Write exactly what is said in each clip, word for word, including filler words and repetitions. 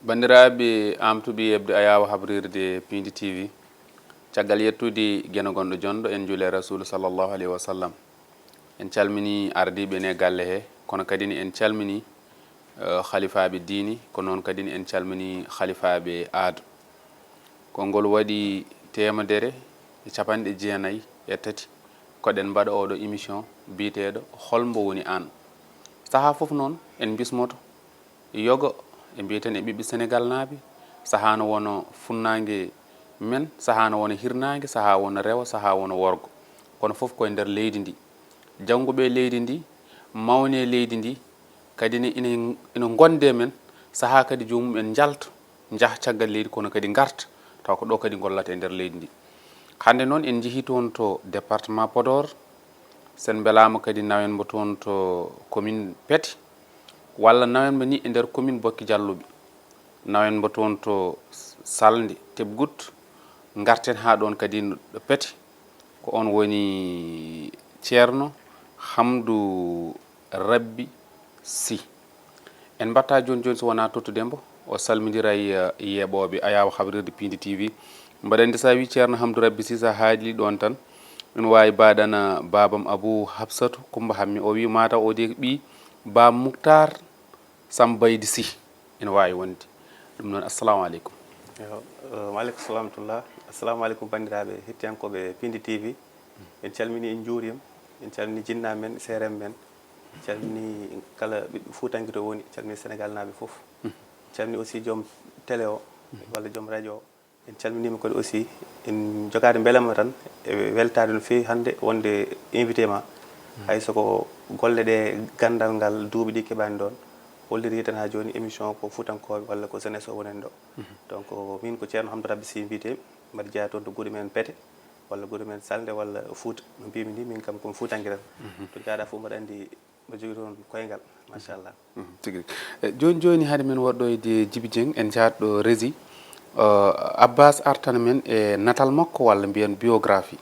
Banndiraaɓe, am tuɓi yeɓde ayaawo habrirde Piindi T V. Caggal yettude geno gonɗo jonɗo, en njuule Rasuulu sallallahu alayhi wa sallam. En calmini ardiiɓe ne galle he, kono kadi ne en calmini, eh, halifaaɓe diini, ko noon kadi ne en calmini halifaaɓe aado. Konngol waɗi teemedere e capanɗe jeenayi e tati. Ko ɗen mbaɗa oɗo émission biyeteeɗo Hol mbo woni aan? Sahaa fof noon en mbismoto yoga, e mbiyaten e ɓiɓɓe Senegal naaɓe, sahaa no wona funnaange men, sahaa no wona hirnaange, sahaa wona rewo, sahaa wona worgo. Kono fof koye nder leydi ndi. Jannguɓe leydi ndi, mawne leydi ndi, kadi ne ina, ina ngonde men, sahaa kadi joomum en njalta, njaha caggal leydi, kono kadi ngarta, taw ko ɗo kadi ngollata e nder leydi ndi. Hannde noon en njehii toon to département Podor, sen mbelaama kadi nawen mbo toon to commune Pete, walla nawen mbo ni e nder commune Bokki Jalluɓe, nawen mbo toon to Salnde Tebgut, ngarten haa ɗoon kadi ɗo Pete, ko oon woni Ceerno Hamdu Rabbi Sy. En mbaɗta jooni jooni so wonaa tottude mbo, o salmindira e, eh, yeeɓooɓe ayaawo habrirde Piindi T V. Mbaɗa anndi so a wii Ceerno Hamdu Rabbi Sy, so a haalii ɗoon tan, ina waawi mbaɗana baabam Abuu Hafsatu Kummba Hammi. O wii mataw o de ɓii Baam Muktaar Sambaydi Sy. Ina waawi wonde. Ɗum noon, assalamu aleykum. Yo, eh, wa aleykum salam wa rahmatullah. Assalamu aleykum, banndiraaɓe hettiyankooɓe Piindi T V. En calmini, en njuuriima. En calmini jinnaaɓe men, seereeɓe men. En calmini kala ɓiɗɗo fuutanke to woni. En calmini Senegal naaɓe fof. En calmini aussi joom télé o, walla joom radio o. En calminiima kadi aussi. En jogaade mbelema tan e weltaade no feewi hannde wonde invité ma. Hay so ko golle ɗe, ganndal ngal, duuɓi ɗi keɓaani ɗoon. Holliri tan haa jooni émission ko fuutankooɓe walla ko jeunesse o wonani ɗo. Donc, min ko Ceerno Hamdu Rabbi Sy mbiyetee, mbaɗa jeyaa toon to gure men Pete, walla gure men Salnde, walla Fuuta. No mbiymi ni, min kam ko mi fuutanke tan. To jaaɗa fof mbaɗa anndi mbaɗa jogii toon koyngal, machallah. Mhm, tigi rigi. Eh, jooni jooni, hade men woɗɗoyde Jibi Dieng, en njahat ɗo Rési. Eh, Abbas artana men e natal makko, walla mbiyen biographie.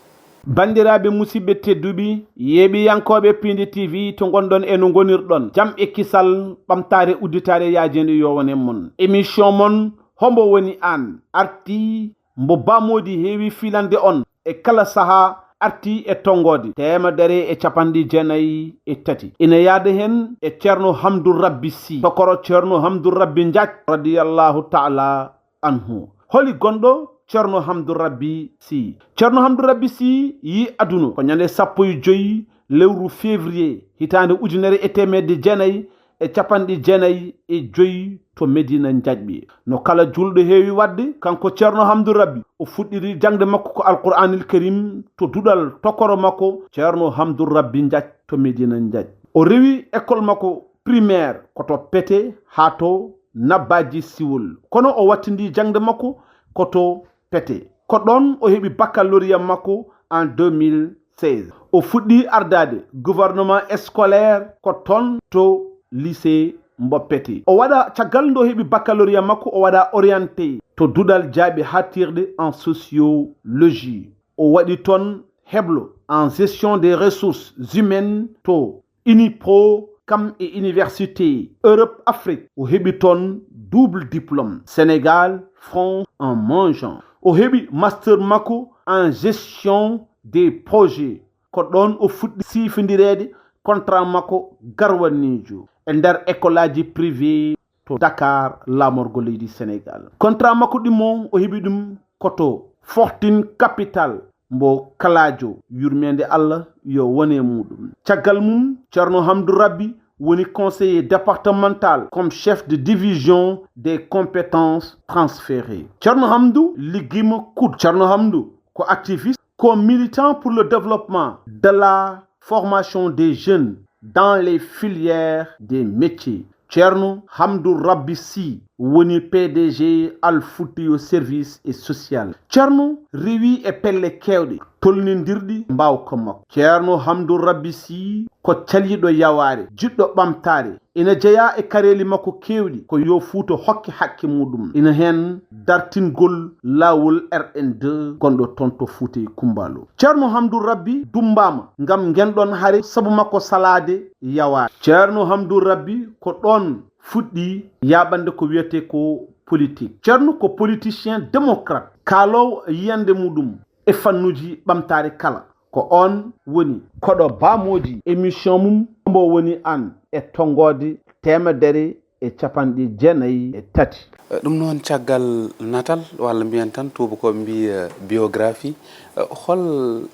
Banndiraaɓe, musidɓe tedduɓe, yeeɓiyankooɓe Piindi T V, to ngonɗon e no ngonirɗon, jam e kisal, ɓamtaare, udditaare yaajeende yo won e mon. Émission mon, Hombo woni aan? Arti mbo Ba Moodi heewi filande on e kala sahaa, arti e tonngoode teemedere e capanɗe jeenayi e tati. Ina yaada heen e Ceerno Hamdu Rabbi Sy, tokoro Ceerno Hamdu Rabbi Njaaj, radiyallahu taala anhu. Holi gonɗo Ceerno Hamdu Rabbi Sy? Ceerno Hamdu Rabbi Sy yii aduna ko ñande sappo e joy lewru février, hitaande ujunere e teemedde jeenayi e capanɗe jeenayi e joy to Medina Njaƴɓe. No kala juulɗo heewi waɗde, kanko Ceerno Hamdu Rabbi, o fuɗɗiri jaŋde makko ko Alqur'aanil Karim to duɗal tokoro makko Ceerno Hamdu Rabbi Njaaj to Medina Njaaj. O rewi école makko primaire ko to Pete haa to Nabbaaji Siwol. Kono o wattindi jaŋde makko ko to Pete. Ko ɗoon o heɓi baccalauréat makko en deux mille seize. O fuɗɗi ardaade gouvernement scolaire ko toon to lycée mbo Pete. O waɗa, caggal nde o heɓi baccalauréat makko, o waɗa orienté to duɗal jaaɓi haaɗtirɗe en sociologie. O waɗi toon heblo en gestion des ressources humaines to Unipro, kam e Université Europe Afrique. O heɓi toon double diplôme, Sénégal, France, en mangeant. O heɓi master makko en gestion des projets. Ko ɗoon o fuɗɗi siifindireede contrat makko garwaniijo e nder école aji privé to Dakar, laamorgo leydi Sénégal. Contrat makko ɗimmo, o heɓi ɗum ko to Fortune Capital mbo Kalaajo, yurmeende Allah yo wone muɗum. Caggal mum, Ceerno Hamdu Rabbi woni conseiller départemental comme chef de division des compétences transférées. Ceerno Hamdu liggiima kuuɗ. Ceerno Hamdu ko activiste, ko militant pour le développement de la formation des jeunes dans les filières des métiers. Ceerno Hamdu Rabbi Sy woni P D G Al Fuutiyu Service et Social. Ceerno rewi e pelle keewɗe tolnindirɗi mbaawka makko. Ceerno Hamdu Rabbi Sy ko caliiɗo yawaare, jiɗɗo ɓamtaare. Ina jeyaa e kareeli makko keewɗi ko yo Fuuta hokke hakke muɗum. Ina heen dartingol laawol R N deux gonɗo toon to Fuuta e Kumbalo. Ceerno Hamdu Rabbi dummbaama ngam ngenɗon hare sabu makko salaade yawaare. Ceerno Hamdu Rabbi ko ɗoon fuɗɗi yaaɓande ko wiyetee ko politique. Ceerno ko politicien démocrate, kaaloowo yiyannde muɗum e fannuuji ɓamtaare kala. Ko oon woni koɗo Baa Moodi, émission mum mbo woni aan e tonngoode teemedere e capanɗe jeenayi e tati. Ɗum noon, caggal natal, walla mbiyen tan tuubakooɓe mbiyi, eh, biographie, eh, hol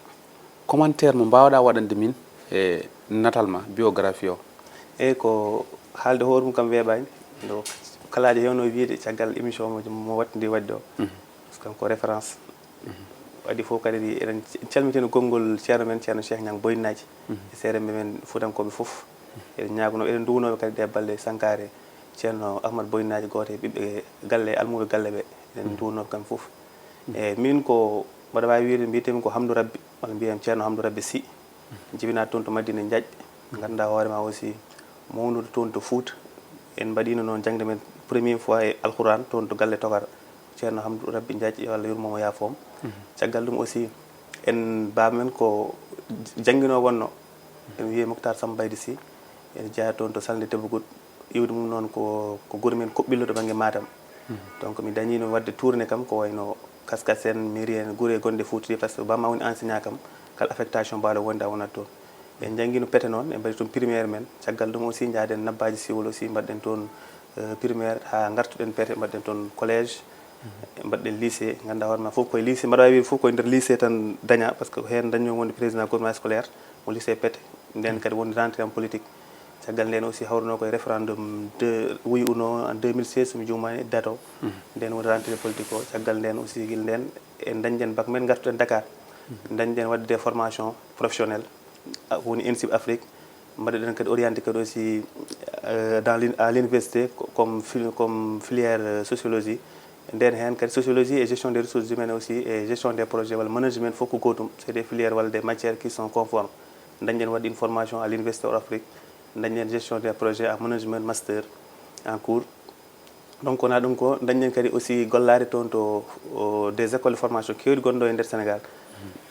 commentaire mo mbaawɗaa waɗande min e natal ma, biographie o? Eyi, ko haalde hoore mum kam weeɓaani. Ndo kalaajo heewno wiyde caggal émission mo, mo waɗtude waɗde o. Par ce que ko référence. Waɗi fof kadi eɗen calmitina konngol ceerno men, ceerno Cheikh Niang Boyinaaji, e seeremɓe men fuutankooɓe fof. Eɗen ñaagunoo, eɗen nduwunooɓe kadi ɗe balɗe sankaare ceerno Ahmad Boyinaaji, gooto e ɓiɓɓe galle, almuuɓe galle ɓe. Eɗen nduwunooɓe kamɓe fof. E min ko mbaɗa waawi wiyde, mbiyetee-mi ko Hamdou Rabbi, walla mbiyen ceerno Hamdou Rabbi Sy. Jibinaa toon to Madina Ndiaye. Nganndu-ɗaa hoore ma aussi, mawnude toon to Fuuta. En mbaɗiino noon jaŋde men première fois e Alxuraan toon to galle Tokar, ceerno Hamdou Rabbi Ndiaye, yo Allah yurmo mo, yaafo mo. Caggal ɗum aussi, en baaba men ko jannginoowo wonno, ene wiyee Moctar Samba Baydi Sy, ene jeyaa toon to Salnde Tebbugut. Iwdi mum noon ko, ko gure men Koɓɓillo to bannge Matam. Donc mi dañiino waɗde tournée kam ko wayno Kaskas en, Mairie en, gure gonɗe Fuuta ɗe, par ce que baaba ma woni enseignant kam, kala affectation mbaawɗo wonde a wonat toon. En njanngiino Pete noon, en mbaɗi toon primaire men. Caggal ɗum aussi njaaden Nabbaaji Siwol aussi, mbaɗɗen toon, eh, primaire, haa ngartuɗen Pete, mbaɗɗen toon collège, mbaɗɗen lycée. Nganndu-ɗaa hoore ma fof koye lycée, mbaɗa waawi wiyde fof koye nder lycée tan dañaa, par ce que heen dañnoo wonde président groupement scolaire mo lycée Pete. Ndeen kadi woni rentrée am politique. Caggal ndeen aussi hawruno koye référendum de oui ou non en deux mille seize, so mi juumaani, date o. Ndeen woni rentrée politique o. Caggal ndeen aussi, gila ndeen, en dañden bac men, ngartuɗen Dakar. Dañden waɗde formation professionnelle, ah, woni INSIP Afrique. Mbaɗuɗen kadi orienté kadi aussi, euh, dans l'uni-, à l'université co-, comme fil-, comme filière, euh, sociologie. Ndeen heen kadi sociologie et gestion des ressources humaines aussi et gestion des projets walla management fof ko gootum. C'est des filières walla des matières qui sont conformes. Dañɗen waɗde une formation à l'université hors Afrique. Dañɗen gestion des projets en management master en cours. Donc wonaa ɗum ko, dañɗen kadi aussi gollaade toon to, o, des écoles de formation keewɗi gonɗo e nder Sénégal.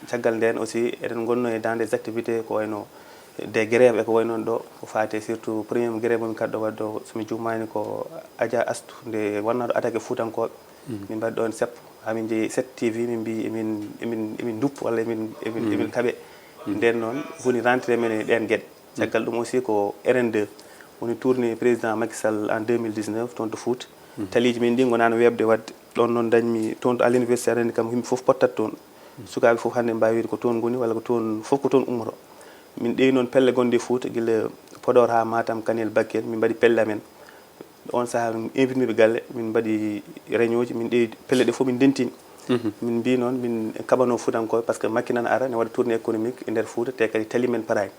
Caggal ndeen aussi eɗen ngonno e dans des activités ko wayno des grèves e ko wayno ɗo, ko faati surtout premier grève mo min kaɗɗo waɗde o, so mi juumaani ko Adja Astou, nde wonnaaɗo attaqué Fuutankooɓe. Min mbaɗi ɗoon seppo, haa min njehi sept T V, min mbii emin, emin, emin nduppu walla emin, emin, emin kaɓe. Ndeen noon woni rentrée men e ɗeen geɗe. Caggal ɗum aussi ko R N deux woni tournée président Macky Sall en deux mille dix-neuf toon to Fouta. Taliiji men ɗi ngonaano weeɓde waɗde. Ɗoon noon dañmi toon to à l'université, aɗa anndi kam yimɓe fof pottat toon. Sukaaɓe fof hannde mbaawi wiyde ko toon ngoni walla ko toon, fof ko toon ummoto. Min ƴeewi noon pelle gonɗe e Fouta, gila Podor haa Matam, Kanel, Bakel, min mbaɗi pelle amen. Oon sahaa min invitmiiɓe galle, min mbaɗi réunion ji, min ƴeewi pelle ɗe fof min ndentini. Min mbii noon min kaɓanoo Fuutankooɓe, par ce que Macky nana ara ne waɗa tournée économique e nder Fouta, te kadi tali men paraani.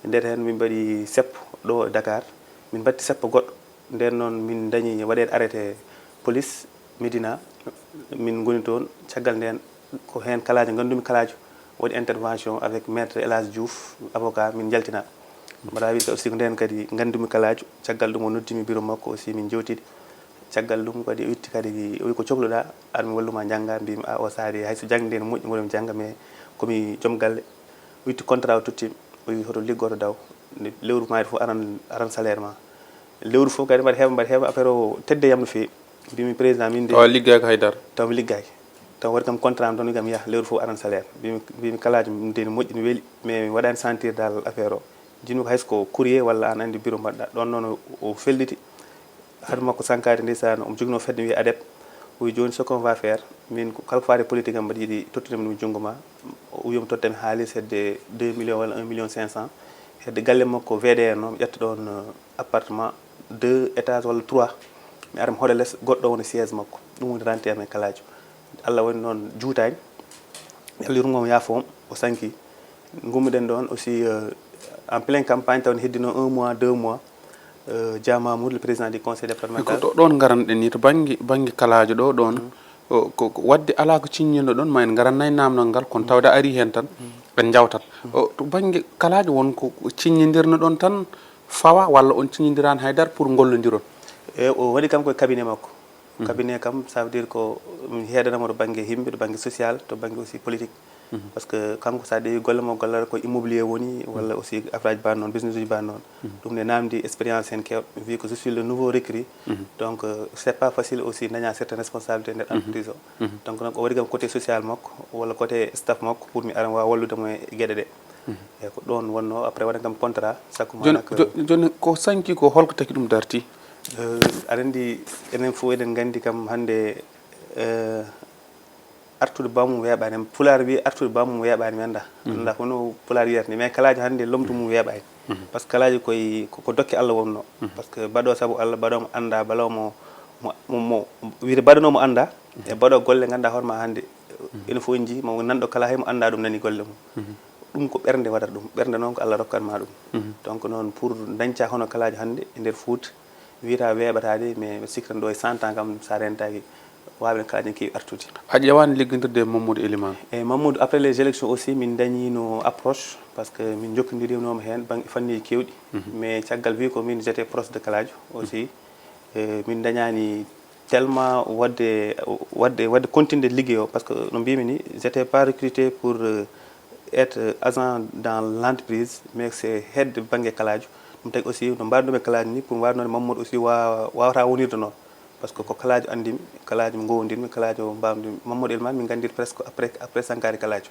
E nder heen min mbaɗi seppo ɗo e Dakar, min mbatti seppo goɗɗo. Ndeen noon min dañi waɗeede arrêté police Médina, min ngoni toon. Caggal ndeen ko heen Kalaajo, nganndumi Kalaajo, waɗi intervention avec maître El Hadj Diouf, avocat, min njaltina. Mbaɗa wiide aussi ko ndeen kadi nganndumi Kalaajo, caggal ɗum o noddimi bureau makko aussi min njewtidi. Caggal ɗum kadi o itti kadi, o wi ko cohluɗaa, ar mi walluma njannga, mbimi a o saari hay so jaŋde ne moƴƴi mboɗo mi jannga, mais komi joom galle. O itti contrat o tottimi, o wi hoto liggoto daw, nde lewru maayde fof aran, aran salaire ma. Lewru fof kadi mbaɗa heeɓa, mbaɗa heeɓa, affaire o tedde yam no feewi. Mbimi président min de. Tawa liggaaki haydara. Taw mi liggaaki. Taw waɗi kam contrat am tan, wi kam yah lewru fof aran salaire. Mbimi, mbimi Kalaajo, ɗum de ne moƴƴi, ne weli, mais mi waɗaani sentir dal affaire o. Jinmi ko hay so ko courrier walla aan anndi bureau mbaɗɗa. Ɗoon noon o, o felliti. Haɗu makko sankaade ndeysaan, omo joginoo fedde wiyee adep. O wi jooni ce qu'on va faire, min ko kala ko faati e politique am mbaɗa yiɗi tottude mi ɗum junngo ma. O wi omo totta mi haalis hedde deux millions walla un million cinq cent. Hedde galle makko V D R noon, mi ƴetta ɗoon, euh, appartement deux étages walla trois. Mi ara mi hoɗa les, goɗɗo woni siège makko. Ɗum woni rentrée am e Kalaajo. Allah waɗi noon juutaani. Allah yurmo mo, yaafo mo, o sanki. Ngummiɗen ɗoon aussi, euh, en plein campagne, taw ne heddino un mois, deux mois. Euh, Dia Mamour, le président du conseil départemental. Ko ɗo-, ɗoon ngaranɗen ni to bannge, bannge Kalaajo ɗo ɗoon. O, ko, ko waɗde alaa ko ciññinɗo ɗoon, ma en ngaran nay naamnal ngal, kono tawde a ari heen tan, en njawtat. O, to bannge Kalaajo won ko, ko ciññindirno ɗoon tan fawa, walla on ciññindiraani haydara pour ngollondiron? E o waɗi kam koye cabinet makko. Cabinet kam, ça veut dire ko mi heedanamo to bannge yimɓe, to bannge social, to bannge aussi politique. Parce que kanko, so a ƴeewi golle mo gollata, ko immobilier woni, walla aussi affaire uji mbaɗ noon, business uji mbaɗ noon. Ɗum ne namdi expérience heen keewɗo, vu que je suis le nouveau recrue. Donc euh, c'est pas facile aussi daña certaines responsabilités nder entreprise o. Donc noon, o waɗi kam côté social makko walla côté staff makko pour mi ara mi waawa wallude mo e geɗe ɗe. Eyyi, ko ɗoon wonnoo. Après waɗan kam contrat sakko ma Jooni nak- jo- jooni ko sañci ko, holko taki ɗum darti? Euh, aɗa anndi, enen fof eɗen nganndi kam hannde, euh, artude bammum weeɓaani. Pulaar wi artude bammum weeɓaani, mi annda annda kono Pulaar wiyata ni, mais kalaajo hannde lomtu mum weeɓaani. Parce que kalaajo koye ko ko dokke Allah wonnoo. Parce que mbaɗo sabu Allah, mbaɗo mo annda, mbaɗo mo mo mo mo wiyde mbaɗanoo mo annda, e mbaɗo golle ngannduɗaa hoore ma hannde, ene fof en njii mo nanɗo kala hay mo annda ɗum nani golle mum. Ɗum ko ɓernde waɗata ɗum, ɓernde noon ko Allah rokkat ma ɗum. Donc noon, pour dañca hono kalaajo hannde e nder Fuuta, wiyata weeɓataade, mais mbiɗa sikki tan ɗo e cent ans kam, so a rentaaki, waawɓe kalaajo ne keewi artude. A ƴeewaani liggantirde e Mamadou Elimane? E Mamadou, après les élections aussi, min dañiino approche, parce que min njokkondirinooma heen bannge fannuuji keewɗi. Mais caggal, vu ko min j'étais proche de kalaajo aussi, e min dañaani tellement waɗde waɗde waɗde continude liggey o, parce que no mbimi ni, j'étais pas recruté pour euh, être agent dans l'entreprise, mais c'est head bannge kalaajo. Ɗum tagi aussi no mbaɗnoomi e kalaajo ni, pour mbaɗnoode Mamadou aussi wa- wawata wonirde noon. Parce que ko kalaajo anndimi, kalaajo mo ngowondirmi, kalaajo mbamdimi. Mamadou Elimane min nganndir presque après après Sankari kalaajo.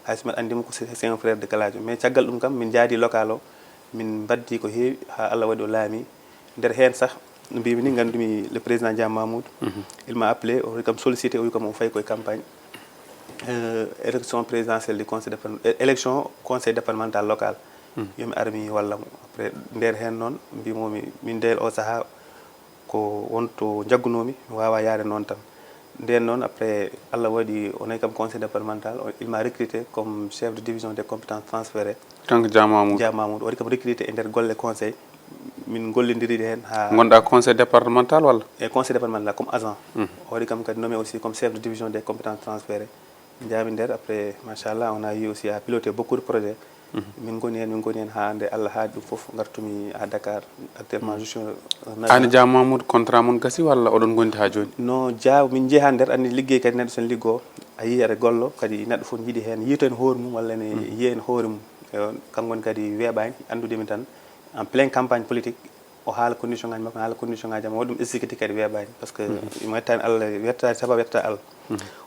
Hay so mbiɗa anndi mo ko c'est c'est un frère de kalaajo, mais caggal ɗum kam min njaadi local o, min mbaddi ko heewi haa Allah waɗi o laami. Nder heen sah, no mbimi ni, nganndumi le président Dia Mamoudou. Il m'a appelé, o wi kam sollicité, o wi kam o fayi koye campagne euh, élection présidentielle du conseil départemental, élection conseil départemental local. Yo mi ar mi walla mo. Après nder heen noon, mbimomi min ndeel o sahaa ko wonto njaggunoomi, mi waawaa yahde noon tan. Ndeen noon, après Allah waɗi o nayi kam conseil départemental, il m'a recruté comme chef de division des compétences transférées. Kanko Dia Mamoudou? Dia Mamoudou, o waɗi kam recruté e nder golle conseil. Min ngollondiri ɗe heen haa Ngonɗa conseil départemental walla? E conseil départemental comme agent. O waɗi kam kadi nommé aussi comme chef de division des compétences transférées. Njaami nder, après machallah, on a eu aussi à piloter beaucoup de projets. Min ngoni heen, min ngoni heen haa nde Allah haaɗi ɗum fof, ngartumi à Dakar. Actuellement je suis un agent. Aan e Dia Mamoudou, contrat mon gasi walla oɗon ngondi haa jooni? No Dia, min njehi haa nder, anndi liggey kadi neɗɗo so ene liggoo, a yii aɗa gollo, kadi neɗɗo fof ne yiɗi heen yiito heen hoore mum walla ene yiya heen hoore mum. Eywa, kanko woni kadi weeɓaani anndudemi tan en plein campagne politique, o haala condition ngaji makko, haala condition ngaji am, o waɗi ɗum exécuté kadi weeɓaani, parce que mi wettaani Allah, wettaani sabu wettata Allah.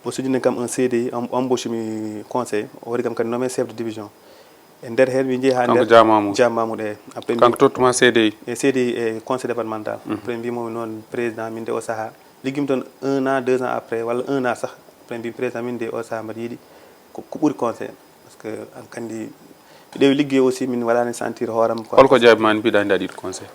O sudini kam un C D I, em- embauché mi conseil, o waɗi kam kadi nommé chef de division. E nder heen min njehi haa Kanko nder Dia Mamoudou? Dia Mamoudou, e après Kanko tottuma C D I? E C D I e conseil départemental. Après mbimomi noon président, min de o sahaa liggimi toon un an, deux ans après walla un an sah. Après mbimi président, min de o sahaa mbaɗa yiɗi ko ko ɓuri conseil, parce que an kandi mi ɗewi liggey aussi, min waɗani sentir hooram quoi. Holko jaabi ma ni mbiɗa andi aɗa yiɗi conseil?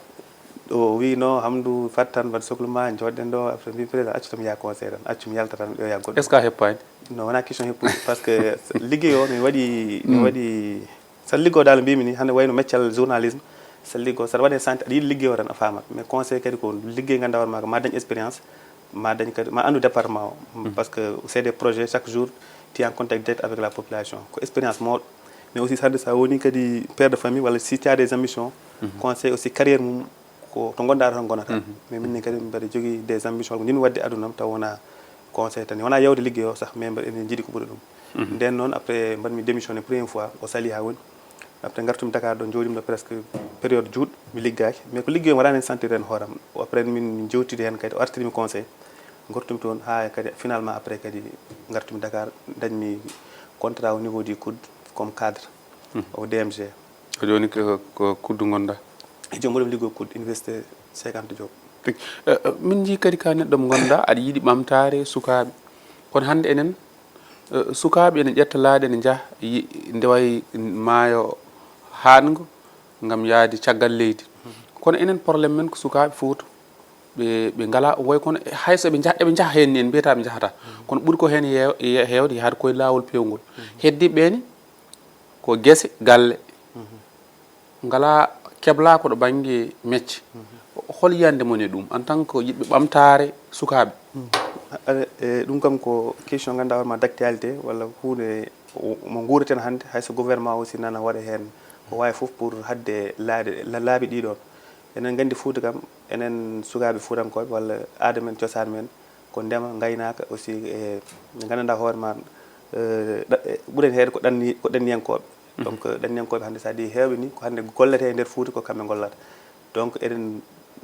O wi no, Hamdou, fat tan mbaɗ soklu ma, jooɗɗen ɗo. Après mbi président, accu tan mi yaha conseil tan, accu mi yalta tan, ɗo yaha goɗɗo. Est ce que a heppaani? No, wona question heppude, parce que liggey o min waɗi min waɗi sa liggo dal mbimi ni, hande wayno meccal journalisme, sa liggo, saɗa waɗe santé, aɗa yiɗi liggey o tan a faamat, mais conseil kadi ko liggey ganduɗa hoore ma, ma dañ expérience, ma dañ kadi ma andu département o. Parce que c'est des projets, chaque jour tu es en contact direct avec la population, ko expérience mawɗo. Mais aussi hande sa woni kadi père de famille walla si tu as des ambitions, conseil aussi carrière mum ko to gonɗa tan gonata. Mais min ni kadi mbeɗa jogui des ambitions ko ndin wadde aduna am, taw wona conseil tan, wona yewde liggey o sah, mais mbeɗa ene jiiɗi ko ɓuuri ɗum. Nden noon après mbaɗmi démissionné première fois, o sali ha woni. Après gartumi Dakar ɗo, jooɗimi ɗo presque période juuɗ mi liggaki, mais ko liggey o waɗani sentir hen hooram. Après min jewtidi hen kadi, o artirmi conseil, gartumi toon ha kadi finalement après kadi gartumi Dakar, dañmi contrat au niveau du COUD comme cadre au D M G. Ko jooni ko ko kuddu ngonɗa? E joom mboɗo liggo COUD, université Cheikh Anta Diop. Tigi. Eh, eh, min njii kadi ka neɗɗo mo ngonɗa aɗa yiɗi ɓamtaare sukaaɓe. Kono hannde enen, eh, sukaaɓe ene ƴetta laaɗe ene njaha yi- ndewa e maayo haaɗngo ngam yahde caggal leydi. Kono enen problème men ko sukaaɓe Fuuta. Ɓe ɓe ngala, way kono hay so ɓe njaha, eɓe njaha heen ni, en mbiyata ɓe njahata. Kono ɓuri ko heen yeew- ye- heewde yahata koye laawol peewngol. Heddiiɓe ɓe ni ko gese, galle. Ngala keblaa ko ɗo bannge mecce. Hol yiyannde mon e ɗum en tant que yiɗɓe ɓamtaare sukaaɓe? Aɗa- e ɗum kam ko question ganduɗa hoore ma d'actualité, walla hunde mo nguureten hannde, hayso gouvernement aussi nana waɗa heen ko wawi fof pour hadde laaɗe la- laabi ɗiɗon. Enen gandi Fuuta kam, enen sukaaɓe fuutankoɓe walla aada men, cosaan men ko ndema, ngaynaaka aussi, e nde ganduɗa hoore ma Eh, ɗa- eh, ɓuren heewde ko ɗanni ko ɗanniyankooɓe. Donc eh, ɗanniyankooɓe hannde, so a ƴeewi heewɓe ni ko hannde golletee e nder Fuuta ko kamɓe ngollata. Donc eɗen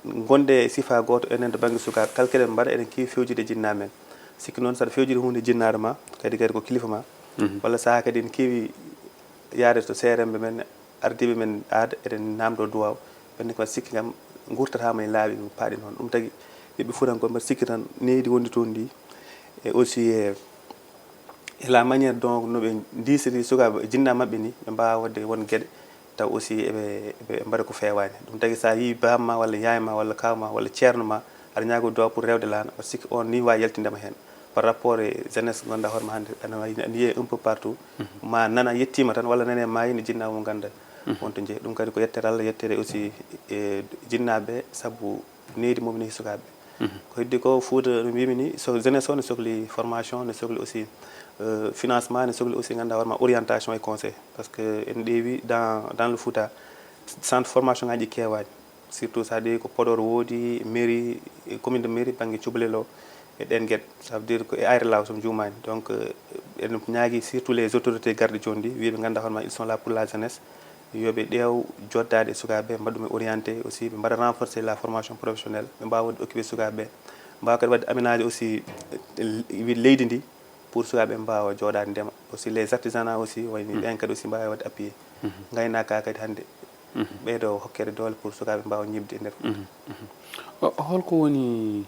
ngonde e sifa gooto enen to bannge sukaaɓe kala keɗen mbaɗa eɗen keewi fewjude e jinnaaɓe men. Sikki noon saɗa fewjude huunde e jinnaaɗo ma kadi kadi ko kilifa ma, walla sahaa kadi ene keewi yaade to seeremɓe men, ardiiɓe men aada, eɗen naamndoo duwaaw. Ɓenne ko sikki kam ngurtataama e laawi no paaɗi noon. Ɗum tagi ɓiɓɓe Fuutankooɓe mbaɗa sikki tan nehdi wondi toon ndi, e aussi e e la manière donc no ɓe ndiisiri sukaaɓe e jinnaaɓe maɓɓe ni, ɓe mbaawa waɗde won geɗe taw aussi eɓe eɓe mbaɗa ko feewaani. Ɗum tagi so a yii baam ma walla yaay ma walla kaaw ma walla ceerno ma, aɗa ñaago duwaaw pour rewde laana, mbaɗa sikki on ni waawi yaltinde ma heen par rapport e jeunesse ngonɗaa hoore ma hannde ana wayi ana yiyee un peu partout. Ma nana yettiima tan walla nane maayi ne jinnaa mo nganndaa won to jeyi. Ɗum kadi ko yettere Allah, yettere aussi e jinnaaɓe sabu nehdi moom ne sukaaɓe. Ko heddi ko Fuuta no mbiymi ni, so jeunesse o ne sokli formation, ne sokli aussi euh, financement, ne sokli aussi nganndaa hoore ma orientation et conseil. Parce que en ɗeewi dans dans le Fuuta centre formation ngaji keewaani. Surtout so a ƴeewi ko Podor woodi, mairie e commune de mairie bannge cubalel o e ɗeen geɗe. Ça veut dire ko e ayre law so mi juumaani. Donc euh, eɗen ñaagi surtout les autorités garɗe jooni ɗi, wiiɓe nganndaa hoore ma ils sont là pour la jeunesse. Yo ɓe ɗeew joddaade e sukaaɓe ɓe, mbaɗa ɗum e orienté aussi, ɓe mbaɗa renforcer la formation professionnelle, ɓe mbaawa waɗde occupé sukaaɓe ɓe, mbaawa kadi waɗde aménagé aussi eh, leydi ndi pour sukaaɓe ɓe mbaawa jooɗaade ndema. Aussi les artisanat aussi wayni ɓen kadi aussi mbaawa waɗde appuyé. Ngaynaaka kadi hannde ɓeydo hokkeede doole pour sukaaɓe mbaawa ñiiɓde e nder. O- holko woni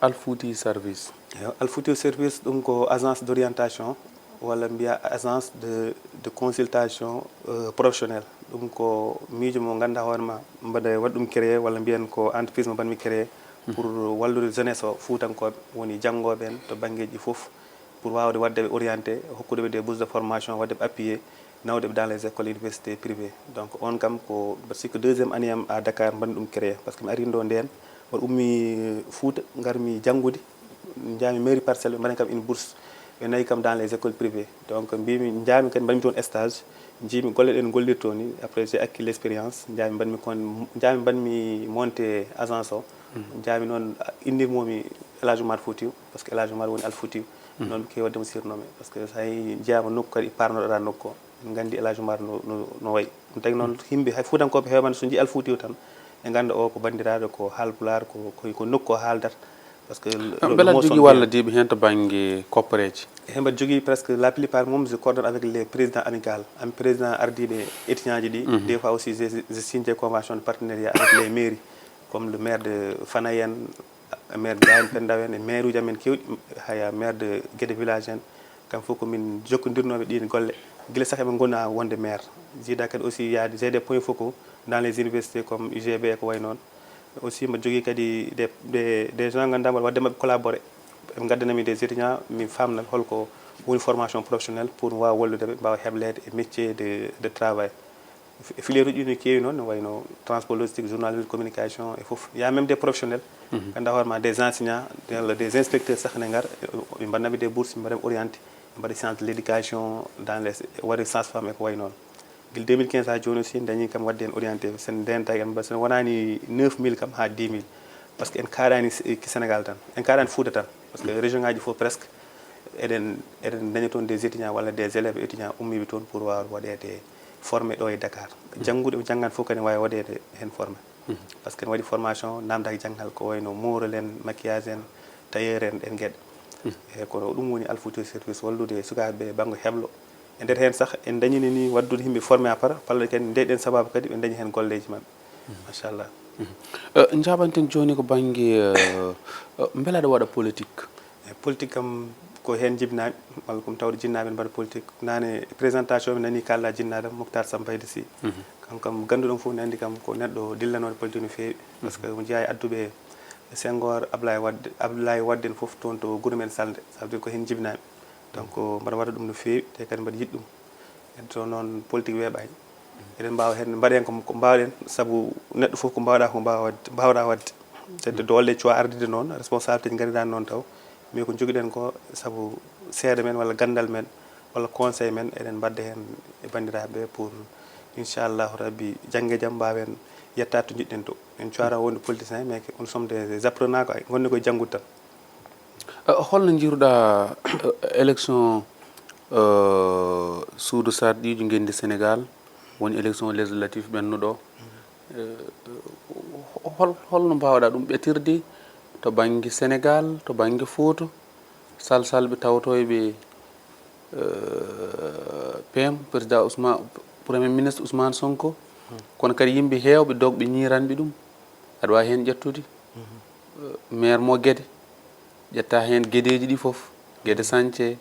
Alfouti Service? Eyo, Alfouti Service ɗum ko agence d'orientation walla mbiya agence de de consultation euh, professionnelle. Ɗum ko miijo mo nganndaa hoore ma mbaɗa waɗi ɗum créé walla mbiyen ko entreprise mo mbaɗmi créé pour wallude jeunesse o fuutankooɓe woni janngooɓe en to banngeeji fof, pour waawde waɗde ɓe orienté, hokkude ɓe des bourses de formation, waɗde ɓe appuyé, nawde ɓe dans les écoles, universités privées. Donc on kam ko mbaɗa sikki deuxième année am à Dakar mbaɗmi ɗum créé, parce que mi arii ɗo ndeen mbaɗa ummi Fuuta, ngarmi janngude, njaami mairie Parcelles, ɓe mbaɗani kam une bourse, ɓe nawi kam dans les écoles privées. Donc mbimi njaami kadi mbaɗmi toon stage, njiimi golle ɗe en ngollirtoo ni, après j'ai acquis l'expérience, njaami mbaɗmi kon njaami mbaɗmi monté agence o. Njaami noon innirmomi El Hadj Oumar Foutiou, parce que El Hadj Oumar woni Al Foutiou. Noon mi keewi waɗde mo surnommé, parce que so a njiyaama nokku kadi parnoɗo ɗa nokku o, en nganndi El Hadj Oumar no no no wayi. Ɗum tagi noon yimɓe hay fuutankooɓe heewɓe hannde so njii Al Foutiou tan ɓe ngannda o ko banndiraaɗo, ko haalpulaar, ko ko ko nokku o haaldata. Parce que le- le- le mbela mot jogii sonde walla diiɓe heen to bannge kopporeeji? He mbaɗa jogii presque la plupart mum je coordonne avec les présidents amicales, am président ardiiɓe étudiant ji ɗi. Des fois aussi je je signe des conventions de partenariat avec les mairies, comme le maire de Fanayen, maire Gayen Pendawen, e maire uji amen kewɗi, haya maire de Guédé village en. Kam fof ko min jokkondirnooɓe ɗiin golle gila saka ɓe ngona wonde maire. Jiida kadi aussi yaade j'ai des points focaux dans les universités comme U G B e ko wayi noon. Aussi mbaɗa jogii kadi des des des gens nganndaa mbaɗa waɗde maɓɓe collaboré, ɓe ngaddanami des étudiants min faamna holko woni formation professionnelle pour mi waawa wallude ɓe mbaawa hebleede e métier de de travail. E filière uji ɗi no keewi noon, no wayno transport logistique, journalisme, communication e fof. Il y a même des professionnels, nganndaa hoore ma des enseignants, walla des inspecteurs sah ne ngar, ɓe mbaɗnami des bourses, ɓe mbaɗami orienté, ɓe mbaɗa science de l'éducation dans les waɗi sage femme e ko wayi noon. Gila deux mille quinze haa jooni aussi dañi kam waɗde heen orienté, sen ndentaki en mbaɗa sen wonaani neuf mille kam haa dix mille, parce que en kaaɗaani Sénégal tan, en kaaɗaani Fuuta tan, parce que région ngaji fof presque eɗen eɗen daña toon des étudiants walla des élèves étudiants ummiiɓe toon pour waawde waɗeede formé ɗo e Dakar. Janngude ɓe janngan fof kadi waawi waɗeede heen formé. Parce que ne waɗi formation naamdaaki janngal ko wayno moorol en, maquillage en, tailleur en, ɗeen geɗe. E kono ɗum woni Alfouti service wallude sukaaɓe ɓe bannge heblo. E nder heen sah en dañini ni waɗdude yimɓe formé à part, palla kadi ndeyɗen sababu kadi ɓe dañi heen golleeji maɓɓe. Machallah. Eh, njaabanten jooni ko bannge eh, eh, mbela aɗa waɗa politique? E politique kam ko heen jibinaami, walla ko mi tawde jinnaaɓe ne mbaɗa politique. Naane présentation mi nani kaalɗa jinnaaɗo Moctar Sambayde Sy. Kanko kam gannduɗo fof ne anndi kam ko neɗɗo dillanooɗo politique no feewi. Parce que mo jeyaa e adduɓe Senghor, Ablaye Wade, Ablaye Wade en fof toon to gure men Salde. Ça veut dire ko heen jibinaami. Donc mbaɗa waɗa ɗum no feewi, te kadi mbaɗa yiɗi ɗum. En to noon politique weeɓaani. Eɗen mbaawa heen mbaɗen ko ko mbaawɗen, sabu neɗɗo fof ko mbaawɗa ko mbaawa waɗde, mbaawɗa waɗde. Tedde doole ɗe cuwa ardude noon, responsabilité ji ngarirani noon taw. Mais ko njogiɗen ko sabu seede men walla ganndal men walla conseil men, eɗen mbadda heen e banndiraaɓe ɓe pour inchallahu rabbi jannge jam mbaawen yettaade to njiɗɗen to. En cuwata wonde politicien, mais que nous sommes des apprenants ko ngonde koye janngude tan. Eh, holno njiiruɗa eh, élection Euh, suudu sarɗiiji ngenndi Sénégal, woni élection législative ɓennuɗo. Euh, hol, holno mbaawɗa ɗum ɓetirde to bannge Sénégal, to bannge Fuuta, salsalɓe tawtoyɓe, euh, P M, président Ousmane, Premier ministre Ousmane Sonko, kono kadi yimɓe heewɓe dogɓe ñiiranɓe ɗum, aɗa waawi heen ƴettude, euh, maire mo Guédé, ƴetta heen Guédéji ɗi fof, Guédé Santhié,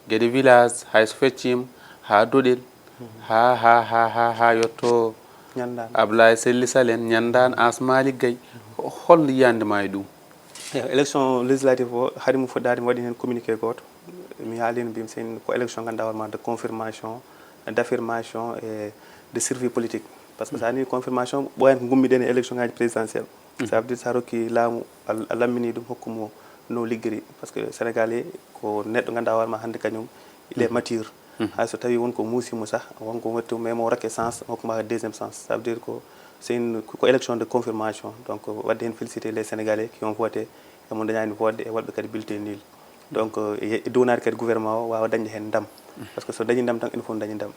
Guédé village, hay so fecciima, haa Doɗel, haa, haa, haa, haa, haa yetto Ñanndaan. Ablaye Selli Salen, Ñanndaan, As Malick Gaye. Holno yiyande ma e ɗum? Eyo, élection législative o, hari mo fuɗɗaade, mi waɗi heen communiqué gooto. Mi haalino, mbimi, c'est une, ko élection ngannduɗaa hoore ma de confirmation, d'affirmation et de survie politique. Parce que so a ni confirmation, ɓooyan ko ngummiɗen e élection ngaji présidentielle. Ça veut dire, so a rokki laamu, a, a lammini ɗum, hokku mo no liggiri. Parce que Sénégalais ko neɗɗo ngannduɗaa hoore ma hannde kañum, il est mature. Hay so tawi won ko muusi mo sah, won ko watti mo, mais mo rokke chance, hokku ma deuxième chance. Ça veut dire ko, c'est une, ko élection de confirmation. Donc, waɗde heen féliciter les Sénégalais qui ont voté, e mo dañaani vote, e waɗɓe kadi bulletin nul. Donc, e, e duwanaade kadi gouvernement o waawa dañde heen ndam. Parce que so dañi ndam tan, ene fof dañi ndam.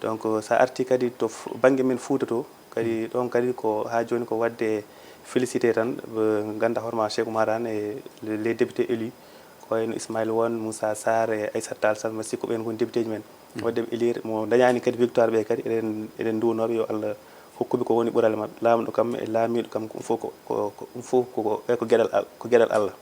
Donc, so a arti kadi to f-, bannge men Fuuta to, kadi ɗoon kadi ko haa jooni ko waɗde féliciter tan, ɓe ngannduɗaa hoore ma Cheikh Oumar Anne e les, les députés élus, ko wayno Ismaïla Wane, Moussa Sarr e Aïssata Tall Sall, mi sikku ɓeen ko woni députéji men. Waɗde ɓe élire, mo dañaani kadi victoire ɓe kadi, eɗen, eɗen nduwanooɓe yo Allah hokkuɓe ko woni ɓural maɓɓe. Laamɗo kam e laamiiɗo kam, ko ɗum fof ko, ko, ko ɗum fof ko, ko, e ko geɗal Al-, ko geɗal Allah.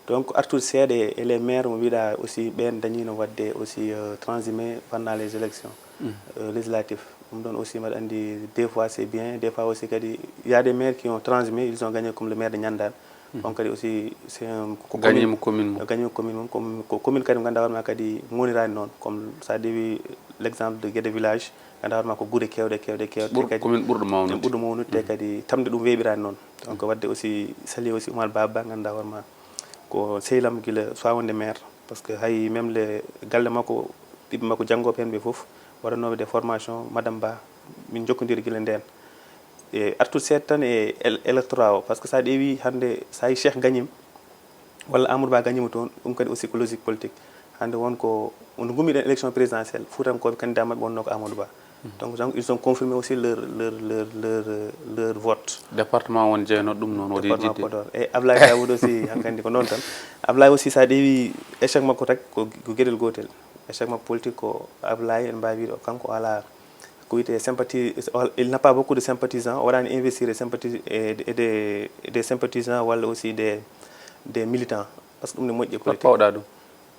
Donc, artude seeɗa e, e les maires mo mbiɗa aussi, ɓeen dañiino waɗde aussi, euh, transhumé pendant les élections, euh, législatives. Ɗum ɗoon aussi, mbaɗa anndi, des fois c'est bien, des fois aussi kadi, il y a des maires qui ont transhumé, ils ont gagné, comme le maire de Ñanndaan. On kadi aussi, c'est un, ko Gañiima commune, commune mum. Gañiima commune mum, ko, ko commune kadi mo ngannduɗaa hoore ma kadi mawniraani noon. Comme so a ƴeewi l'exemple de Guédé village, ngannduɗaa hoore ma ko gure keewɗe, keewɗe, keewɗe. Ɓur-, kadi commune ɓurɗo mawnude. Ɓurɗo mawnude, te kadi tamde ɗum weeɓiraani noon. Donc, waɗde aussi, saluer aussi Oumar Baba, ngannduɗaa hoore ma ko sehil am gila so a wonde maire. Parce que hay même le galle makko, ɓiɓɓe makko janngooɓe heen ɓe fof, waɗanooɓe des formations, Madame Ba, min njokkondiri gila ndeen. E artude seeɗa tan e él-, électorat o, parce que so a ƴeewi hannde, so a yi Cheikh gañiima, walla Amadou Ba gañiima toon, ɗum kadi aussi ko logique politique. Hannde won ko, no ngummiɗen élection présidentielle, Fuutankooɓe candidat maɓɓe wonnoo ko Amadou Ba. Donc, donc, ils ont confirmé aussi leur, leur, leur, leur, leur vote. Département won jeynooɗo ɗum noon, waɗi Département jidde. Podor. E Ablaye Daoud aussi, hankandi ko noon tan. Ablaye aussi, so a ƴeewi échec makko tag, ko, ko geɗel gootel. Échec makko politique ko Ablaye, en mbaawi wiide o, kanko o alaa ko wiyetee sympathie, il n'a pas beaucoup de sympathisants, o waɗaani investir e sympathi-, e, e des, e des sympathisants walla aussi des, des militants, parce que ɗum ne moƴƴi e politique. Pawɗa ɗum?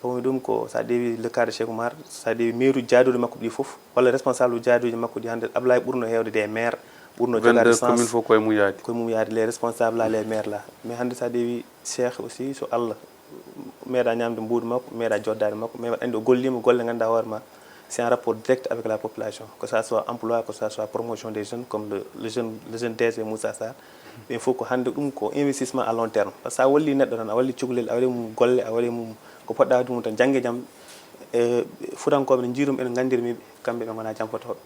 Pawmi ɗum ko, so a ƴeewi le cas de Cheikh Oumar, so a ƴeewi maire uji jaaduɗi makko ɗi fof, walla responsable uji jaaduɗi makko ɗi, hannde Ablaye ɓurno heewde des maires, ɓurno jogaade vingt-deux chance. Commune fof koye mum yaadi. Koye mum yaadi, les responsables là, les maires là. Mais hannde so a ƴeewi Cheikh aussi, so Allah meeɗa ñaamde mbuuɗu makko, meeɗa joddaade makko, mais mbaɗa anndi o golliima golle ngannduɗaa hoore ma, c'est en rapport direct avec la population, que ça soit emploi, que ça soit promotion des jeunes, comme le, le jeune, le jeune D G Moussa Sarr. Ɓen fof ko hannde ɗum ko investissement à long terme. Par ce que sa walli neɗɗo tan, a walli cukalel, a waɗi mum golle, a waɗi mum ko poɗɗa waɗde mum tan, jannge jam, e, Fuutankooɓe ne njiirum, ene nganndiri mi ɓe, kamɓe ɓe ngona janfotooɓe.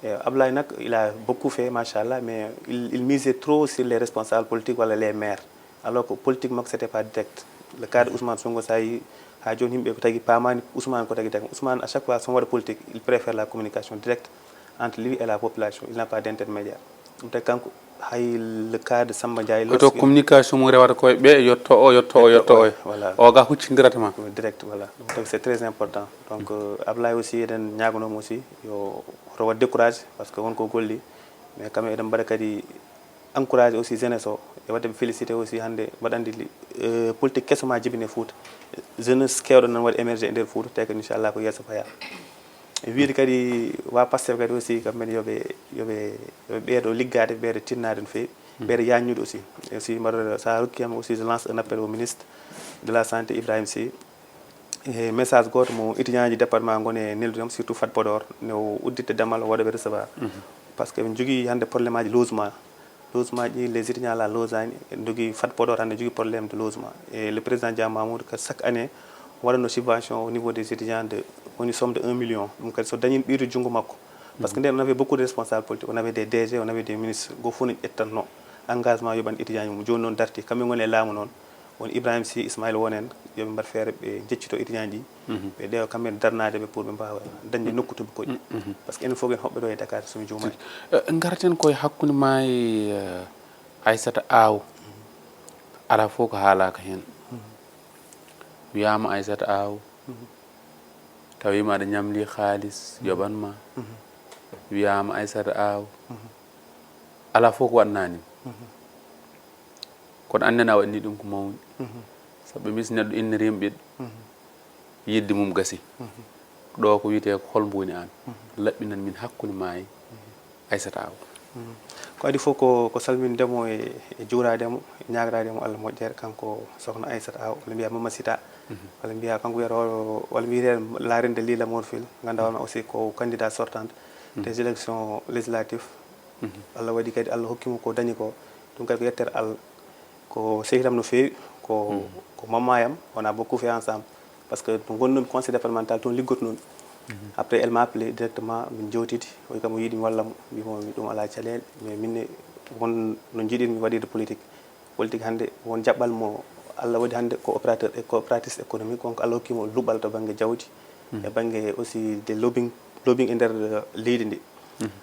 E, Ablaye nak, il a beaucoup fait, machallah, mais il, il misait trop sur les responsables politiques walla les maires. Alors que politique makko, c'était pas direct. Le cas de Ousmane Sonko, sa yi, haa jooni yimɓe ko tagi paamaani Ousmane ko tagi tagi. Ousmane, à chaque fois, so waɗa politique, il préfère la communication directe entre lui et la population. Il n'a pas d'intermédiaire. Ɗum tagi kanko, hay le cas de Samba Ndiaye, koto lorsque communication mum rewata koye ɓe, yetto o, yetto o, yetto o. Voilà. O ga huccindirata ma. Ko direct, voilà. Ɗum tagi c'est très important. Donc, euh, Ablaye aussi, eɗen ñaaganoo mo aussi, yo hoto waɗ découragé, parce que won ko golli. Mais quand même, eɗen mbaɗa kadi encouragé aussi jeunesse o, e waɗde ɓe félicité aussi hannde, mbaɗa anndi li-, euh, politique keso ma jibine Fuuta. Jeunesse keewɗo nan waɗi émergé e nder Fuuta, te ko inchallah ko yeeso faya. E wiide kadi wa Pastef kadi aussi, kamɓe ne yo ɓe, yo ɓe, yo ɓe ɓeydo liggaade, ɓeydo tinnaade no feewi, ɓeydo yaññude aussi. Et aussi, mbaɗa, sa rokki am aussi, je lance un appel au ministre de la Santé, Ibrahima Sy. E message gooto mo étudiant ji département ngon e neldude am, surtout Fat Podor, ne o udditte damal o waɗa ɓe recevoir. Parce que ɓe njogii hannde problème aji logement. Logement ji, les étudiants la logeani, ɓe njogii Fat Podor hannde njogii problème de logement. Et le président Dia Mamoudou, que chaque année, o waɗatno subvention au niveau des étudiants de, woni somme de un million. Ɗum kadi so dañi ɓeydu junngo makko. Parce que nden, on avait beaucoup de responsables politiques, on avait des D G, on avait des ministres, go fof ne ƴettatno engagement yoɓan étudiant ji mum. Jooni noon darti, kamɓe ngoni e laamu noon. on Ibrahima Sy, Ismaïla Won en, yo ɓe mbaɗ feere ɓe njeccito étudiant ji, ɓe ɗewa kamɓe darnaade ɓe pour ɓe mbaawa dañde nokku to ɓe koɗi. Par ce que enen fof en hoɓɓe ɗo e Dakar, so mi juumaani. Ngarten koye hakkunde ma e Aissata Aw. Alaa fof ko haalaaka heen. Wiyaama Aissata Aw, tawiima aɗa ñamli haalis yoɓan ma. Wiyaama Aissata Aw, alaa fof ko waɗnaa ni. Kono anndena a waɗni ɗum ko mawni. Sabu ɓe mbi so neɗɗo inniriima ɓiɗɗo, yidde mum gasi. Ɗo ko wiyetee ko hol mbo woni aan? Laɓɓinan min hakkunde ma e Aissata Aw. Ko adi fof ko ko salminde mo e e juuraade mo, e ñaagraade mo Allah moƴƴere, kanko sokhna Aissata Aw, walla mbiya Mama Sita, walla mbiya kanko wiyata o, walla mbiyeten la reine de l'île Morphil, ngannduɗaa on aussi ko candidat sortante des élections législatives. Allah waɗi kadi Allah hokki mo ko dañi ko, ɗum kadi ko yettere Allah. Ko sehiram no feewi, ko ko mamma yam, on a beaucoup fait ensemble. Par ce que to ngonnomi conseil départemental, toon liggotonoomi. Après elle m'a appelé directement, min jewtidi, o wi kam o yiɗi mi walla mo, mbimo mi ɗum alaa caɗeele, mais min ne won no njiɗirmi waɗirde politique. Politique hannde won jaɓɓal mo Allah waɗi hannde ko opérateur et coopératrice économique, on ko Allah hokki mo luɓal to bannge jawdi, e bannge aussi de lobbying, lobbying e nder leydi ndi.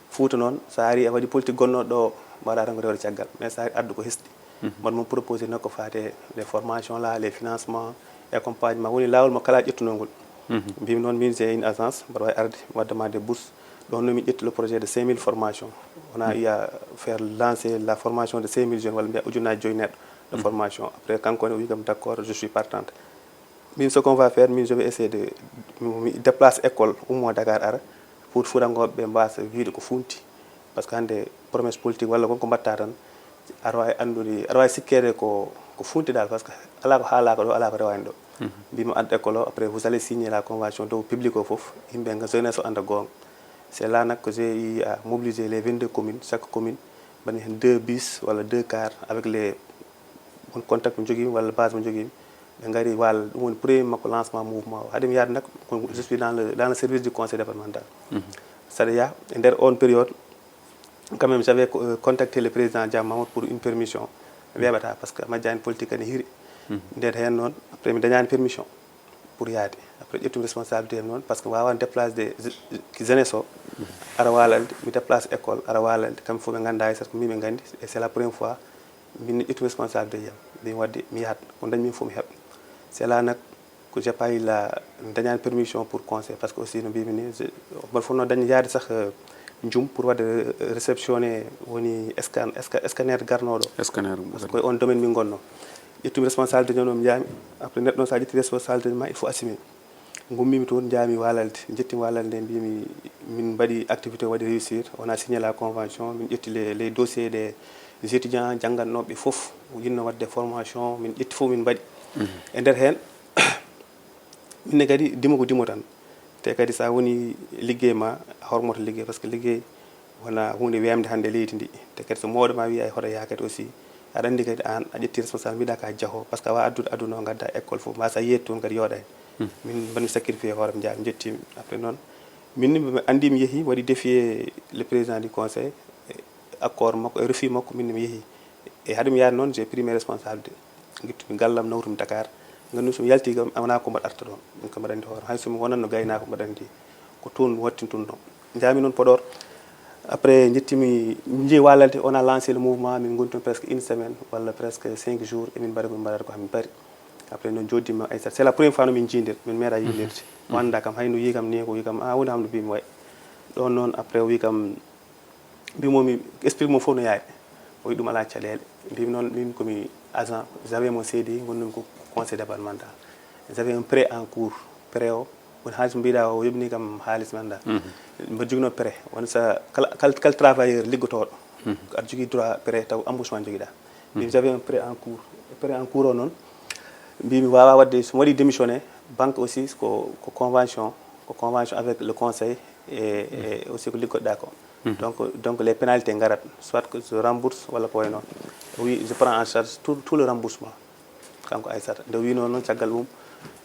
Fuuta noon, so a ari a waɗi politique gonnooɗo ɗo, mbaɗa tan ko rewde caggal, mais so a ari addu ko hesɗi. Mbaɗ mum proposé nokku faate les formations là, les financements, accompagnement, woni laawol mo kala ƴettunoo ngol. Mbimi noon, min j'ai une agence, mbaɗa wawi arde, mi wadda ma des bourses. Ɗon noon min ƴetti le projet de cinq mille formations. On a eu à faire lancer la formation de cinq mille jeunes, walla mbiya ujunnaaji joyi neɗɗo de formation. Après kanko ne o wi kam d'accord, je suis partante. Min, ce qu'on va faire, min, je vais essayer de mi déplace école, ummo Dakar ara, pour fuutankoɓe ɓe mbasa wiide ko funti. Par ce que hannde promesse politique walla kon ko mbatta tan, aɗa wawi anndude, aɗa wawi sikkeede ko ko funti dal, par ce que ala ko haalaka ɗo, ala ko rewani ɗo. Mbimi addu école o, après vous allez signer la convention dow public o fof, yimɓe nga jeunesse o anda goonga. C'est là nak que j'ai eu à mobiliser les vingt-deux communes, chaque commune mbaɗmi heen deux bus walla deux cars avec les won contact mo jogiimi walla base mo jogiimi. Ɓe ngari walla ɗum woni premier makko lancement mouvement o. Haade mi yaade nak, ko je suis dans le dans le service du conseil départemental. Saɗa yaa e nder on période, quand même j'avais co- euh, contacté le président Dia Mamour pour une permission. Weeɓata par ce que majjani politique kadi hiri. Nder heen noon après mi dañani permission pour yaade. Après ƴettumi responsabilité am noon par ce que wawan déplace de jeunesse o ara walalde, mi déplace école ara walalde, kamɓe fof ɓe ngannda hay sat ko min ɓe nganndi. Et c'est la première fois min ƴettumi responsabilité yam, mbimi wadde mi yahat, ko dañmi fof mi heɓa. C'est là nak que j'ai pas eu la mi dañani permission pour conseil, par ce que aussi no mbimi ni mbaɗa fof no dañi yaade sah, jum pour wadde réceptionné woni scan scanner garnoɗo. Scanner parce que koye on domaine min gonno. Ƴettumi responsabilité ñono mi jaami. Après neɗɗo noon sa ƴetti responsabilité ma il faut assumer. Ngummimi toon, njaami walalde, njettiimi walalde nde, mbimi min mbaɗi activité o waɗi réussir, on a signé la convention, min ƴetti les les dossiers des étudiants janngatnooɓe fof, yinno waɗde formation, min ƴetti fof min mbaɗi. E nder heen, min ne kadi dimo ko dimo tan. Te kadi so a woni liggey ma, a hormoto liggey, par ce que liggey wona huunde weemde hannde leydi ndi. Te kadi so mawɗo ma wiyi ay hoto yaa kadi aussi, aɗa anndi kadi aan a ƴetti responsable, mbiɗa ka jaho, par ce que a wawa addude aduna o, ngadda école fof, mbasa yeeyde toon kadi yooɗani. Min mbaɗmi sacrifié hoore am, njaami njettiimi. Après noon min ni mi anndi mi yeehi, mi waɗi défier le président du conseil, accord makko e refus makko, min mi yeehi. E haade mi yaade noon, j'ai pris mes responsabilités. Ngittumi gallam, nawrumi Dakar. Nganndu somi yalti kam, wona ko mbaɗa arta ɗon. Min kam mbaɗa anndi hoore. Hay somi wonanno gaynaako mbaɗa anndi. Ko toon mi wattintunno. Njaami noon Podor. Après njettimi, njeeyi walalde, on a lancé le mouvement, min ngoni toon presque une semaine walla presque cinq jours, emin mbaɗa ko min mbaɗata ko hamin mbari. Après noon joddima Aissata, c'est la première fois no min jiidir, min meeɗa yiidirde. O annda kam, hay no yii kam ni, ko wi kam a woni hamno mbimi way. Ɗon noon après o wi kam, mbimomi explique mo fof no yaari. O wi ɗum ala caɗeele. Mbimi noon min komi agent, j'avais mon C D I, ngonnomi ko conseil départemental. J'avais un prêt en cours. Prêt o woni haalis mo mbiɗa o yoɓni kam haalis mi annda. Mbaɗa joginoo prêt, woni sa kala kala kala travailleur liggotooɗo aɗa jogii droit prêt taw embauchement jogiɗa. Min j'avais un prêt en cours. Prêt en cours o noon mbimi wawa waɗde, somi waɗi démissionné, banque aussi ko ko convention, ko convention avec le conseil, e e aussi ko liggotoɗa ko. Donc donc les pénalités ngarat, soit que je rembourse walla ko way noon. O wi je prends en charge tout tout le remboursement. Kanko Aissata nde wino noon, caggal mum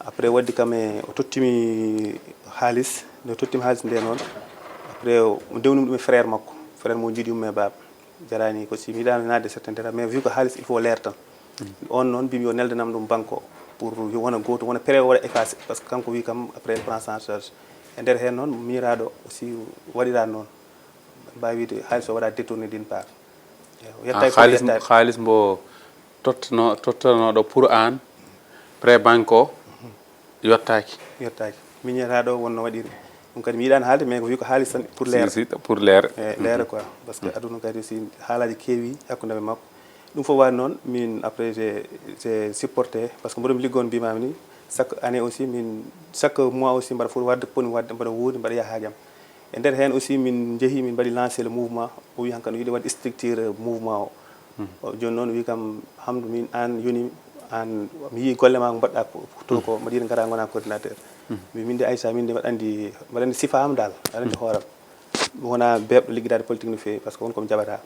après waddi kam e o tottimi haalis. Nde o tottimi haalis nde noon, après o dewnumi ɗum e frère makko, frère mo jiiɗi yumma e baaba. Jarani ko si mi yiɗano naatde certaine détail, mais vu que haalis il faut leer tan. On noon mbimi yo neldanam ɗum banque o, pour yo wona gooto, wona prêt o waɗa effacé, par ce que kanko wi kam après en prend en charge. E nder heen noon miñiraaɗo aussi waɗiraa noon, mbaawi wiide haalis o waɗa détourné d'une part. Yettaaki kono Haalis yettaaki. Haalis mbo tottano tottanooɗo pour aan, prêt banque o yottaaki. Yottaaki. Miñiraaɗo wonno waɗiri ɗum kadi mi yiɗaani haalde, mais ko wi ko haalis tan pour leer. Si, si, pour leer. E leer quoi, par ce que aduna kadi si haalaaji keewi hakkunde men makko. Ɗum fof waɗi noon min après j'ai j'ai supporté, par ce que mboɗo mi liggoon mbimami ni, chaque année aussi min, chaque mois aussi mbaɗa foti waɗde ko poni waɗde, mbaɗa wuuri mbaɗa yaha haajam. E nder heen aussi min njehi min mbaɗi lancé le mouvement, o wi hankkadi no yiɗi waɗde structure mouvement o. O jooni noon wi kam, Hamdou, min aan yoni aan, mi yii golle ma ko mbaɗɗa to ko, mbaɗa yiɗi ngara ngona coordinateur. Mbi min de Aïssa, min de mbaɗa anndi mbaɗa anndi sifa am dal, mbaɗa anndi hooram. Mi wona beeɓɗo liggidaade politique no feewi, par ce que won ko mi jaɓata.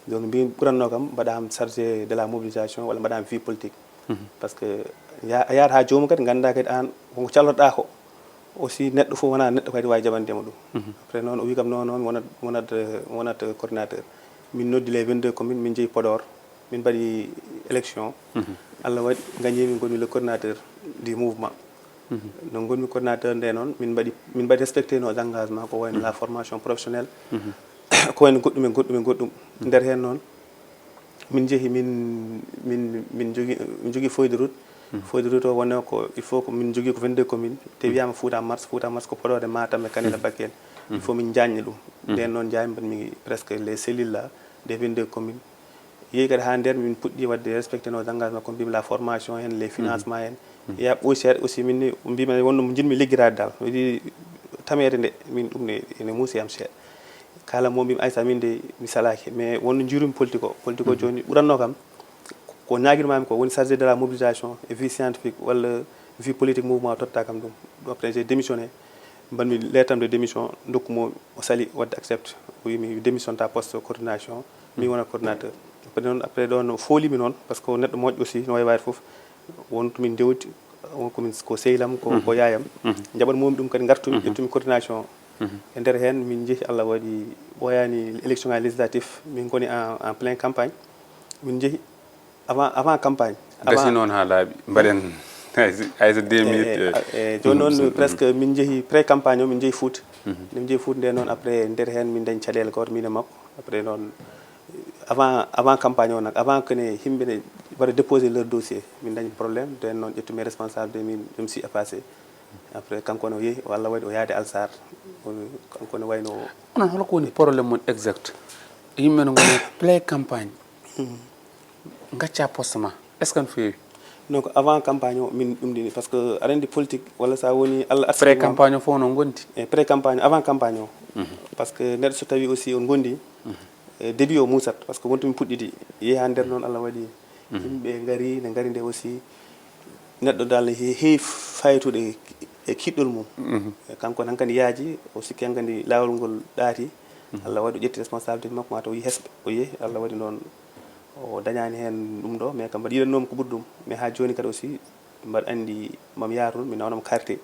Donc mbin ɓuranno kam mbaɗa am chargé de la mobilisation walla mbaɗa am vie politique. Par ce que a yahat ha joomum kadi ngannda kadi aan wonko callotoɗa ko, aussi neɗɗo fof wona neɗɗo kadi wawi jaɓandema ɗum. Après noon o wi kam non non wonat wonat wonat coordinateur. Min noddi les vingt-deux communes, min jeeyi Podor, min mbaɗi élection. Allah waɗi gagnemi, gonmi le coordinateur du mouvement. No gonmi coordinateur nde noon min mbaɗi min mbaɗi respecté nos engagements, ko wayno la formation professionnelle, ko wayno goɗɗum e goɗɗum e goɗɗum. Nder heen noon min njehi min min min jogi min jogi feuille de route. Feuille de route o wonno ko il faut ko min jogi ko vingt-deux communes, te wiyama Fouta Mars, Fouta Mars ko Podor e Matam e Kanel e Bakel. Il faut min jañna ɗum. Nden noon jaami mbaɗmi presque les cellules là des vingt-deux communes. Yehi kadi ha nder min puɗɗi wadde respecté nos engagements, ko mbimi la formation en, les financements en. Ya ɓooy seeɗa aussi min ni mbimi wonno mo jinmi liggirade dal, mi wiɗi tamede nde min ɗum ne ene muusi am seeɗa. Kala mo mbimi Aïssa min de mi salaki, mais wonno jiirumi politique o politique o joni ɓuranno kam. Ko ñaguirmami ko woni chargé de la mobilisation et vie scientifique walla vie politique mouvement o totta kam ɗum. Après j'ai démissionné, mbaɗmi lettre am de démission, dokku mo, o sali wadde accepte, o wimi démission ta poste coordination, min wona coordinateur. Après noon après ɗon o foolimi noon, par ce que neɗɗo moƴƴo aussi no wawi wayde foof. Won tomin dewti, won komin ko sehil am ko ko yaay am. Jaɓat momi ɗum kadi gartumi ƴettumi coordination o. E nder heen min jeehi, Allah waɗi ɓooyaani élection ngaji législatif, min ngoni en en plein campagne. Min njehi avant avant campagne. Gasi noon ha laaɓi mbaɗen. Hayso deux mille. E jooni noon presque min njehi pré campagne o, min njehi Fouta. Min njehi Fouta nde noon après nder heen min dañi caɗeele gooto min e makko. Après noon avant avant campagne o nak, avant que ne yimɓe ne mbaɗa déposé leur dossier, min dañi problème. Nden noon ƴettumi responsabilité min, je me suis effacé. Après kanko ne o yehi, o Allah waɗi o yaade Alsar. Kanko ne wayno. Onon hol ko woni problème mon exact? Yimɓe no ngoni plein campagne, gacca poste ma, est ce que no feewi? Donc avant campagne o min ɗum ɗini, par ce que aɗa anndi politique walla sa woni Allah arsi pré campagne o fof no gondi. E pré campagne avant campagne o. Par ce que neɗɗo so tawi aussi on gondi, e début o musat, par ce que wontomi puɗɗidi yehi ha nder noon Allah waɗi yimɓe ngari, ne ngari nde aussi neɗɗo dal ne heewi faytude e kiɗɗol mum. E kanko ne hankadi yaaji, o sikki hankadi laawol ngol ɗaati. Allah waɗi o ƴetti responsabilité makko, mata o yi hesɓe, o yehi, Allah waɗi noon o dañani heen ɗum ɗo, mais kam mbaɗa yiɗannoomi ko ɓuri ɗum. Mais ha jooni kadi aussi mbaɗa anndi mami yaha toon mi nawanam carte.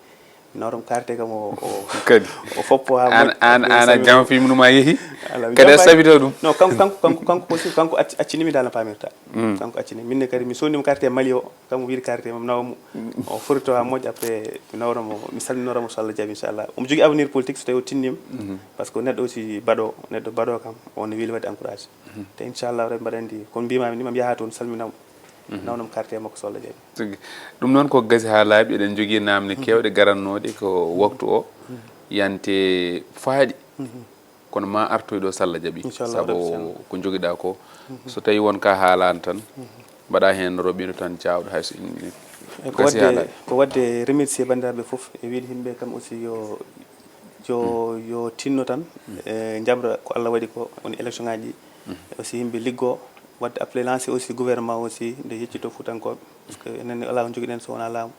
Mi nawanam carte kam o o- kadi o foppo ha an moƴƴi. An Après, an a sami- jam fimnu ma yehi. Ala, mi Kadi a jam fay- sabito ɗum. Non, kanko kanko kanko kanko aussi kanko acci- accinimi dal no pamirta. Kanko accini minne kadi mi sodnimo carte e Mali o, kanko wiide carte mam nawamo. O forito ha moƴƴi, après mi nawra mo, mi salminoramo so Allah jaɓi inchallah. Omo jogui avenir politique so tawi o tinnima. Par ce que neɗɗo aussi baɗo neɗɗo baɗo kam on ne weeli wadde encouragé. Te inchallah rabi mbaɗa anndi kono mbimami ni mam yaha toon salminamo, nawnam carte e makko so Allah jaɓi. Tigi. Ɗum noon ko gasi ha laaɓi, eɗen jogui namde kewɗe garannoɗe ko waktu o yante faaɗi. Kono ma artoy ɗo so Allah jaɓi. Inchallah, sabo rabbi, inchallah. Ko joguiɗa ko so tawi won ka haalani tan mbaɗa hen roɓino tan jawɗo hayso inni. E ko gasi ha wadde laaɓi. Ko wadde remercier bandiraɓe foof e wiide yimɓe kam aussi yo yo yo tinno tan. E jabra ko Allah waɗi ko woni élection ngaji ɗi. Aussi yimɓe liggo wadde appelé lancé aussi gouvernement aussi nde yeccito fuutankoɓe, par ce que enen ala ko joguiɗen so wona laamu.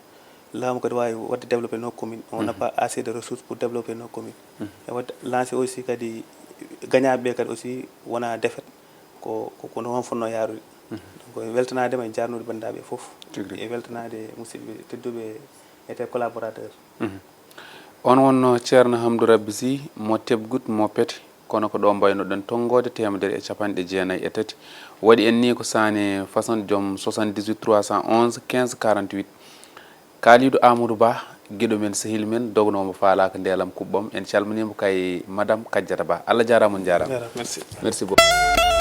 Laamu kadi wawi wadde développé nos communes, on n'a pas assez de ressources pour développer nos communes. E wadde lancé aussi kadi gañaɓeɓe kadi aussi wona défaite, ko ko ko no on fonno yarude. Donc e weltanadema e jarnude bandiraɓe foof. Tigi rigi. E weltanade musidɓe tedduɓe et collaborateur. On wonno Ceerno Hamdou Rabbi Sy mo Tebgut mo Pete. Kono ko ɗo mbaynoɗen tonngoode teemedere e capanɗe jeenayi e tati. Waɗi en ni ko Sané Façon, joom soixante-dix-huit trois cent onze quinze quarante-huit. Kalidou Amadou Ba, giɗo men, sehil men, dognoomo faalaaka ndeelam kuɓɓam. En calminiima kay Madame Kadiata Ba. Allah jaaraama, on njaaraama. Merci. Merci beaucoup.